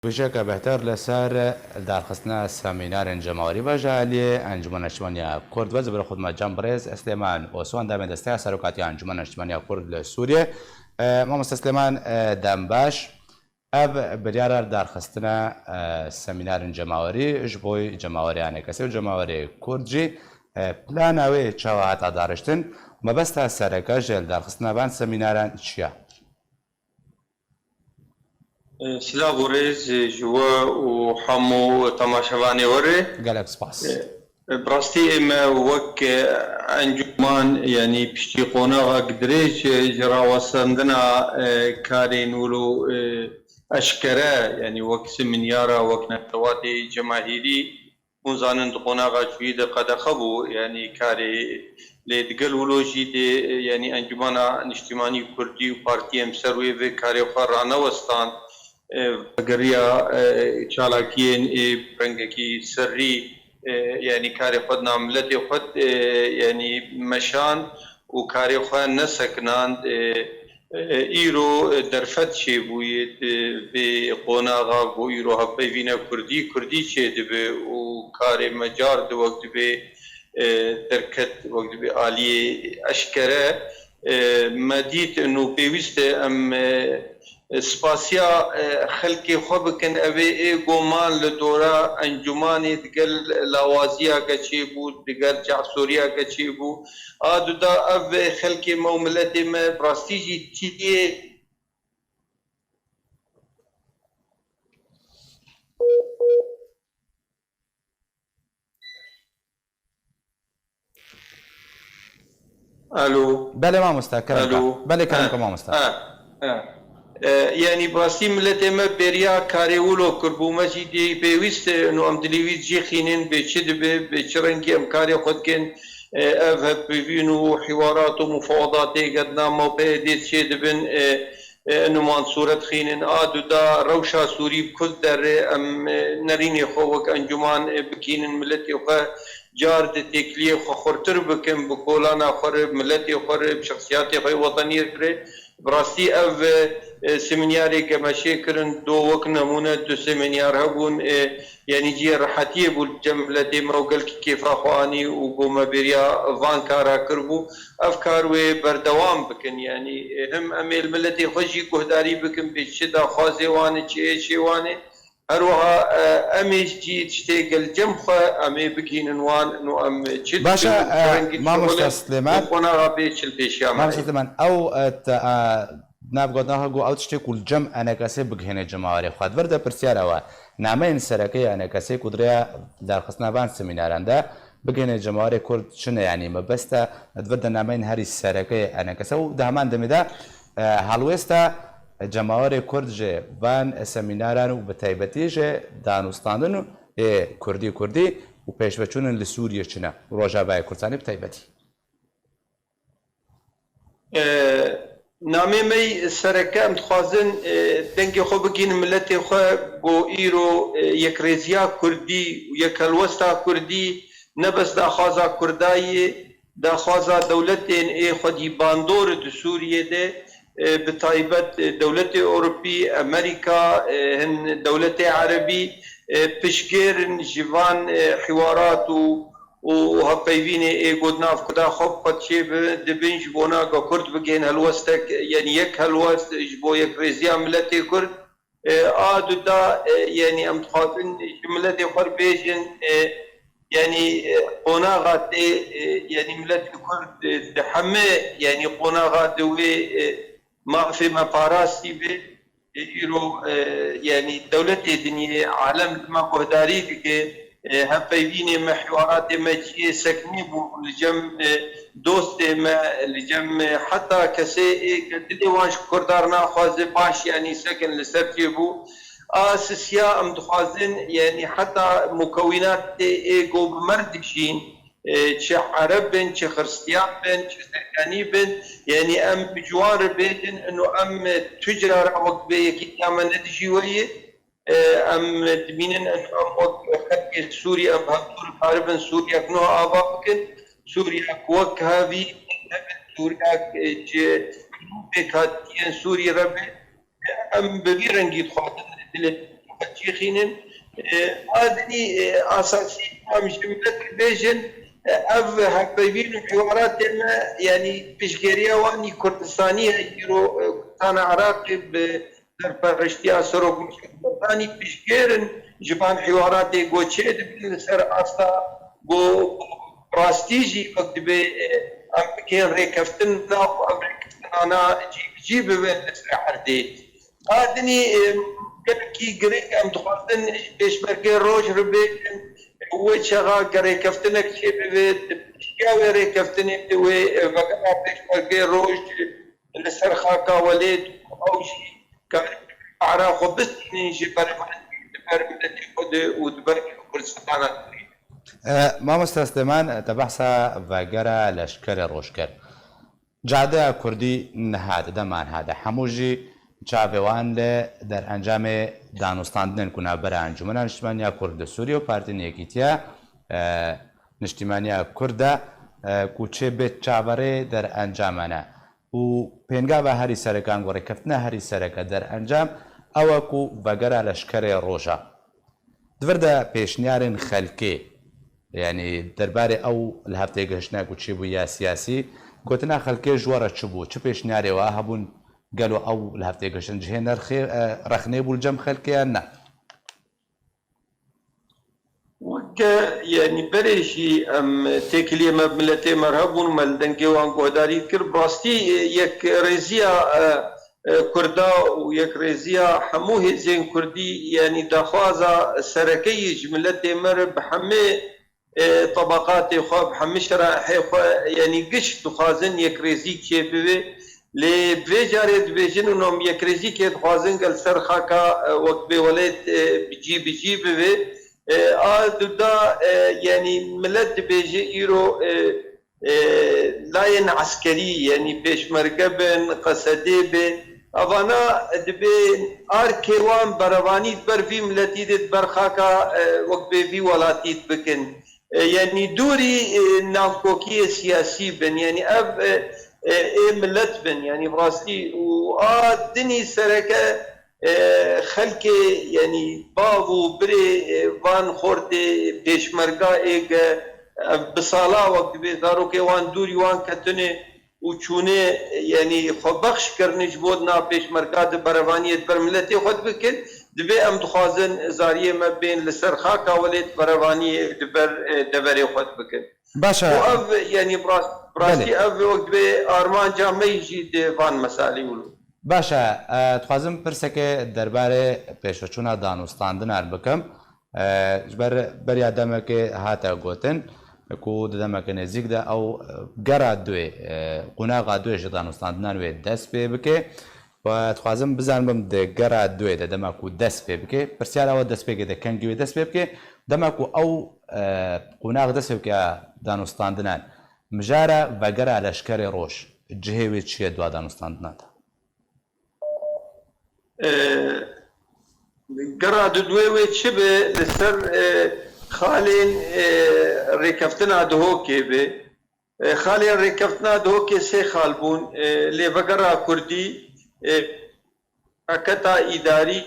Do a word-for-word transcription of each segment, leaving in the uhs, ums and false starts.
Bijeke bihter li ser darxistina semînarên cemawerî ve ji aliyê Encûmena Niştimaniya Kurd ve ji ber xwe dima can birêz Silêman Osman, demê desteya serokatiya Encûmena Niştimaniya Kurd li Sûriyê. E, mamoste Silêman, e, dem baş. Ev biryara darxistina, e, semînarên cemawerî ji bo cemawerê A N K S ê û cemawerê Kurd jî, e, plana wê çawa hata dariştin? Mebesta sereke ji darxistina van semînaran çi ye? Silav û rêz ji we û hemû temaşevanê we re. Gelek spas. Bi rastî ême wek encûman, yanî piştî qonagek dirêj ji rawestandina karên wilo eşkere, yanî wek siminyara, wek netewatê cemahîrî, hûn zanin di qonaxa çûyî de qedexe bû, yanî karê lê digel wilo jî dê, yanî Encûmena Niştîmanî Kurdî û partiyên bi ser wê vê karê xwe ranewestand, e, vegeriya, e, çalakiyên ê bi rengekî serrî, e, yanî karê xwe di nav miletê xwe, e, yanî meşand û karê xwe nesekinand, e, Îro derfet çêbûyê di vê qonaxa ku îro hevpeyvîne kurdî kurdî çêdibe û karê me car di wek dibê, e, derket, wek dibê aliyê eşkere, e, me dît û pêwîst e em, e, spasiya, e, xelkê xwe bikin. Ev ê, ê goman li dora encûmanê digel lawaziyeke çêbû, digel çavsoriyeke çêbû. A duda ev xelkê me û miletê me bi rastî jî tiyê. Alo. Belê mamoste, kerem ke. Alo. Belê, kerem ke mamoste. Ha, ha. E, yanî bi rastî miletê me bêriya karê wilo kir bû, me jî dê pêwîst e, û em dilê wî jî xînin, bê çi dibe, bê çi rengî em karê xwe dikin, e, ev hevpeyvîn û hiwarat û mufawadatê gedna me û P Y D çêdibin, e, e, numan sûret xînin. A duda rewşa Sûrî bi ku derê em, e, nerînê xwe wek encûman, e, bikînin, miletê xwe car di têkiliyê xwe xurtir bikin, bi kolana xwe re, miletê xwe re, bi şexsiyatê xwe yê wetenî re. Bi rastî ev, e, e, semînarê gemeşê kirin, do wek nemûne du semînar hebûn, e, yanî cihê rehetiyê bû li cem miletê me û gelkî kêfa xwe anî û got me bêriya van kara kiribû. Ev kar wê berdewam bikin, yanî, e, him em ê li miletê xwe jî guhdarî bikin, bê çi daxwazê wan e, çi êşê wan e. Her wiha, e, em ê jî tiştê gel cem xwe em ê bigihînin wan, û em çi Baş e, dikin, e, rengî mamoste şixulin, Silêman. Qonaxa bê çil pêşiya me. Mamoste Silêman, ew, e, te, e, nav gotina xwe got, ew tiştê ku li cem E N K S'ê bigihîne cemawerê xwe. Di vir de pirsyara we, nameyên sereke yê E N K S'ê ku di rêya darxistina van semînaran de bigihîne cemawerê Kurd çi ne, yanî mebest e, di vir de nameyên herî sereke yê E N K S'ê û di heman demê de, e, helwêsta cemawerê Kurd ji van semînaran û bi taybetî ji danûstandin ê Kurdî Kurdî û pêşveçûnin li Sûriyê çi ne û Rojavayê Kurdistanê bi taybetî. E, namê me yî sereke, em dixwazin, e, dengê xwe bigihînin miletê xwe, ku îro, e, yekrêziya Kurdî û yekhelwesta Kurdî ne bes daxwaza Kurda ye, daxwaza dewletên ê xwedî bandor di Sûriyê de, e, bi taybet, e, dewletê Ewropî, Amerîka, e, hin dewletê Erebî, e, piştgêr in ji van, e, hiwarat û û hevpeyvînê ê ku di nav Kurda xwe bi xwe çêbin, dibin ji bona ku Kurd bigihên helwestek, yanî yek helwest ji bo yekrêziya miletê Kurd. E, a duda, e, yanî em dixwazin ji miletê xwe re bêjin, e, yanî, e, qonaxa tê, e, yanî miletê Kurd, e, di heme, yanî qonaxa di wê, e, mafê me parastî be. Îro, e, yanî dewletê dinyê, alem li me guhdarî dike. E, hevpeyvînê me, hiwaratê me cihê sekinî bû li cem, e, dostê me, li cem, e, heta kesê ê ke dilê wan ji Kurdan naxwaze baş, yanî sekin li ser çêbû. A sisiya em dixwazin, yanî heta mukewînatê ê ku bi me re dijîn, e, çi Ereb bin, çi Xiristiyan bin, çi Serkanî bin, yanî em bi ciwan re bêjin, ino em tu cara wek vê yekîtiya me ne dijî we yê. E, em dimînin, ino em wek xelkê Sûrî, em bi hevdû re karibin Sûriyek nû ava bikin. Sûriyek wek havî nebe, Sûriyek, e, ji pêkhatiyên Sûrî re be. Em bi vî rengî dixwazin dilê çêxînin. E, a dinî, e, asasî em ji milletê bêjin, e, ev hevpeyvîn û hîwaratê me, yanî piştgiriya wanî Kurdistanî ye, îro, e, Kurdistana Iraqê bi serpereştiya Serokmûşê Kurdistanî piştgêr in ji van hîwaratê ku çêdibin li ser asta ku rastî jî wek dibê, e, em bikên rêkeftin nav ev rêkeftinana cî bi cî bibin li ser erdê. A dinî, e, gelekî girîng em dixwazin ji Pêşmergê Roj re bêjin, wê çaxa gerêkeftinek çêbibe, di piştiya wê rêkeftinê de wê, e, vegera Pêşmergê Roj li ser xaka welêt û ew jî karibin ara xwe bistînin ji berevandî di ber miletê xwe de û di ber Kurdistana Kurî. E, Mamoste Sleman, te behsa vegera leşkerê Roj kir. Cadeya Kurdî niha di dema niha de hemû jî çavê wan li derencamê danûstandinên ku navbera Encûmena Niştimaniya Kurd li Sûriyê û Partiyên Yekîtiya, e, Niştimaniya Kurd de, e, ku çê bê çaverê derencamane û pêngava herî sereke an ku rêkeftina herî sereke derencam ew e ku vegera leşkerê Roja. Di vir de pêşniyarên xelkê, yanî derbarê ew li hev têgihiştina ku çêbûye siyasî, gotina xelkê ji we re çi bû? Çi pêşniyarê we hebûn? Gelo ew li hev têgihiştin cihê nerxê, e, rexnê bû li cem xelkê yan ne? Weke, yanî berê jî em têkiliyê me bi miletê me re hebûn, me li dengê wan guhdarî dikir. Bi rastî, e, yekrêziya, e, e, Kurda û yekrêziya hemû hêzên Kurdî, yanî daxwaza sereke yî ji miletê me re bi hemê, e, tebeqatê xwe, bi hemî şeraihê xwe, yanî giş dixwazin yekrêzî çêbibe. Lê bi vê carê dibêjin û nom yekrêzîkê dixwazin gel ser xaka, e, wek bê welêt, e, bi cî bi cî bibe. E, a duda, e, yanî milet dibêje îro, e, e, layên eskerî, yanî pêşmerge bin, qesedê bin, evana dibe arkê wan berevanî di ber vî miletî de, di ber xaka, e, wek bê vî welatî dibikin. E, yanî dûrî, e, navkokiyê siyasî bin, yanî ev, e, e, ê milet bin, yanî bi rastî û a dinî sereke, e, xelkê, yanî bav û birê, e, van xortê pêşmerga ê ge, ev bi sala wek dibê zarokê wan dûrî wan ketine û çûne, yanî xwe bexş kirine ji bo di nav pêşmerga de berevaniyê di ber miletê xwe dibikin, dibê em dixwazin zariyê me bên li ser xaka welêt berevaniyê di ber, e, deverê xwe dibikin. Baş e. Û ev, yanî bi rast-, bi rastî Belê. Ev wek dibê armanca me yî jî di van mesalî wilo. Baş e, e, dixwazim pirseke derbarê pêşveçûna danûstandinan bikim. E, ji ber beriya demekê hate gotin ku di demeke nêzîk de ew, e, gera duê, e, qonaxa duê ji danûstandinan wê dest pê bike. Ve dixwazim bizanibim di gera duê de dema ku dest pê bike, pirsyara we destpêkê de kengî wê dest pê bike, dema ku ew, e, qonax dest pê bike danûstandinan, mijara vegera leşkerê roj cihê wê çi ye dua danûstandinan de? E, gera duê wê çi be? Li ser, e, xalên, e, rêkeftina Duhokê be. E, xalên rêkeftina Duhokê sê xal bûn. E, lê vegera Kurdî, e, şeraketa îdarî,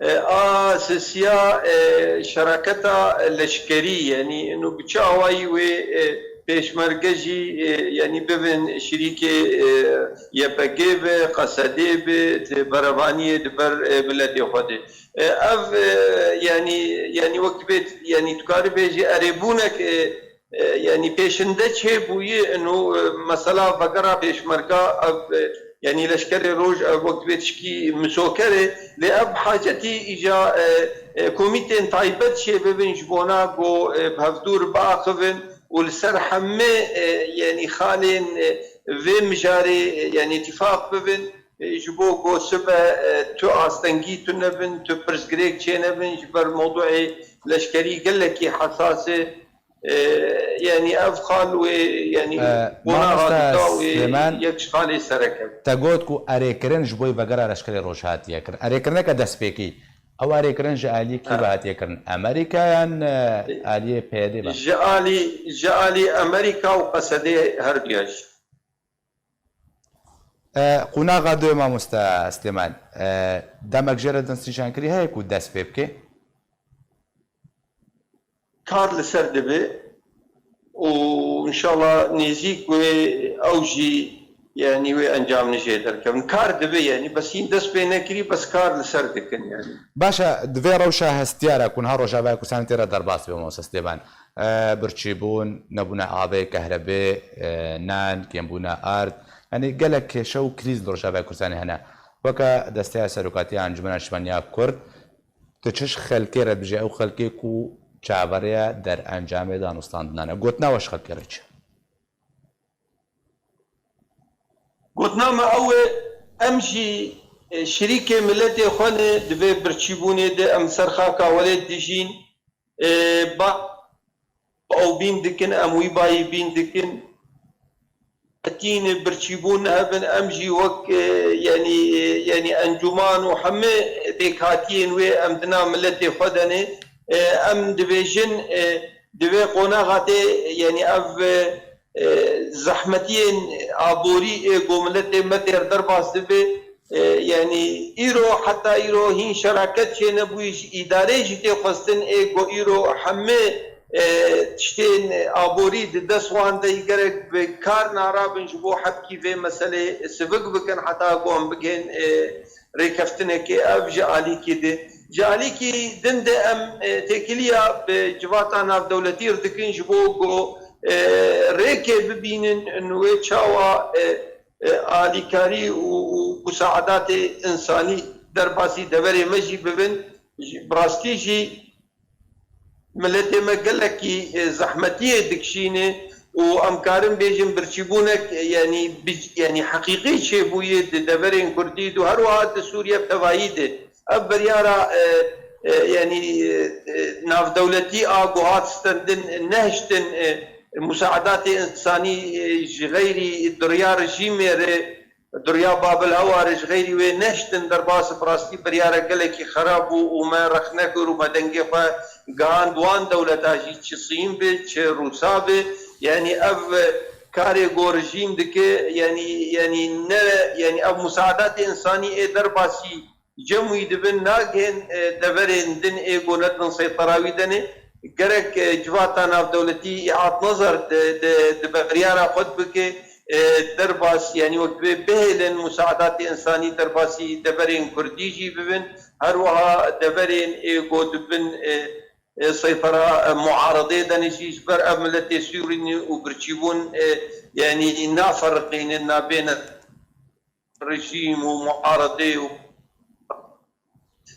e, a sisiya, e, şeraketa leşkerî, yanî ino bi çi awayî wê, e, pêşmerge jî, e, yanî bibin şirîkê, e, Y P G be, Qesedê be, di berevaniyê di ber, e, miletê xwe de. E, ev, e, yanî, yanî wek dibê, yanî tu karî bêjî erêbûnek, e, e, yanî pêşinde çêbûyî, ino, e, mesela vegera pêşmerga, ev, e, yanî leşkerê roj, ev wek dibê tişkî misoker e, lê ev hacetî îca, e, e, komîtên taybet çêbibin ji bona ku, e, bi hevdûr biaxivin û li ser hemê, e, yanî xalên, e, vê mijarê, e, yanî îtîfaq bibin. E, ji bo ku sibe, e, tu astengî tune bin, tu pirsgirêk çênebin, ji ber mewduê leşkerî gelekî hesas e. E, yanî ev xal wê, yanî E, qonaxa Mamoste dika wê Silêman, yek ji xalê sereke. Te got ku erêkirin ji bo vegera leşkerê roj hatiye kirin. Erêkirineke destpêkî. Ew erêkirin ji aliyê kî ve hatiye kirin? Amerîka yan, e, aliyê P Y D ve? Ji alî, ji alî Amerîka û Qesedê herduya jî. E, qonaxa duyê mamoste Slêman, e, demek jê re destnîşankirî heye ku dest pê bike? Kar li ser dibe û înşallah nêzîk wê ew jî, yanî wê encamini jê derkevin. Kar dibe, yanî bes hîn dest pê nekirî, bes kar li ser dikin yanî. Baş e, di vê rewşa hestiyar e ku niha Rojavaya Kurdistanê tê re derbas dibe, mamoste Slêman. E, birçîbûn, nebûna avê, kehrebê, e, nan, kêmbûna ard. Yanî gelek kêşe û krîz li Rojavaya Kurdistanê hene. Weke Desteya Serokatiya Encûmena Niştimaniya Kurd, tu çi xelkê re dibêjî, ew xelkê ku çaverêya derencamê danûstandinan e? Gotina we ji xelkê re çi? Gotina me ew e, em jî, e, şirîkê miletê xwe ne di vê birçîbûnê de, em ser xaka welêt dijîn. E, ba ew bîn dikin, em wî bayî bîn dikin. Etîn birçîbûn hebin, em jî wek, e, yanî, e, yanî encûman û hemî pêkhatiyên wê em di nav miletê xwe de ne. E, em dibêjin, e, di vê qonaxa de, yanî ev, e, e, zehmetiyên aborî ê ku miletê me têr derbas dibe, e, yanî îro, heta îro hîn şeraket çênebûyî, ji îdarê jî tê xwestin ê ku îro hemê, e, tiştên aborî di dest wan de yî gerek bi kar narabin ji bo hebkî vê meselê sivik bikin heta ku em bigihên, e, rêkeftinekê ev ji alîkî di. Ji alîkî din de em, e, têkiliya bi civata navdewletî re dikin ji bo ku, e, rêkê bibînin wê çawa, e, e, alîkarî û, û musaedatê însanî derbasî deverê me jî bibin. Ji, bi rastî jî miletê me gelekî, e, zehmetiyê dikişîne û em karin bêjin birçîbûnek, e, yanî bi-, yanî heqîqî çêbûyê di deverên Kurdî de û her wiha di Sûriye bi tevayî de. Ev biryara, e, e, yanî, e, e, navdewletî a ku hat stendin, nehiştin, e, musaedatê însanî, e, ji xeyrî duriya rejîmê re, duriya Babil Hewa re ji xeyrî wê nehiştin derbas, bi rastî biryara gelekî xerab bû û me rexne kir û me dengê xwe gihand wan dewleta jî, çi Sîn be, çi Rûsa be. Yanî ev karê ku rejîm dike, yanî, yanî ne, yanî ev musaedatê însanî ê derbasî cem wî dibin, nagihên, e, deverên din ê ku ne di bin seytera wî de ne. Gerek, e, civata navdewletî îat nezer di, di, di biryara xwe bike, e, derbas, yanî wek divê bihêlin musaedatê însanî derbasî deverên Kurdî jî bibin, her wiha deverên ê ku di bin, e, e, seytera, e, muaredê de ne jî, ji ber ev miletê Sûrî ne û birçîbûn, e, yanî naferiqînin, nabêne rejîm û muaredê û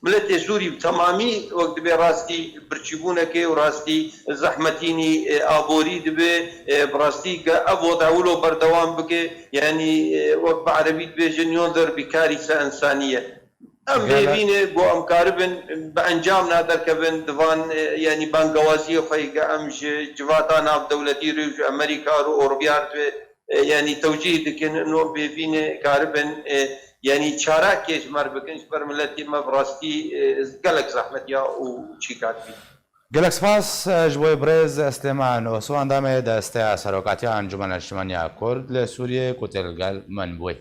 miletê Sûrî bi temamî wek dibê rastî birçîbûnekê û rastî zehmetînî, e, aborî dibe, e, bi rastî ge ev weda wilo berdewam bike, yanî, e, wek bi erebî dibêjin, yunzir bi karîse insaniye. Em Gele- bêvîne ku em karibin bi encam naderkevin di van, e, yanî bangewaziyê xwe yê ke em ji civata navdewletî re û ji Amerîka re û Ewropa re, e, yanî tewcîh dikin, no bêvîne karibin, e, yanî çarakê ji me re bikin, ji ber miletê me bi rastî, e, gelek zehmetiya û çîka dibî. Gelek spas, e, ji bo birêz Slêman Osman, endamê Desteya Serokatiya Encûmena Niştimaniya Kurd li Sûriyê ku tê li gel min bûyî.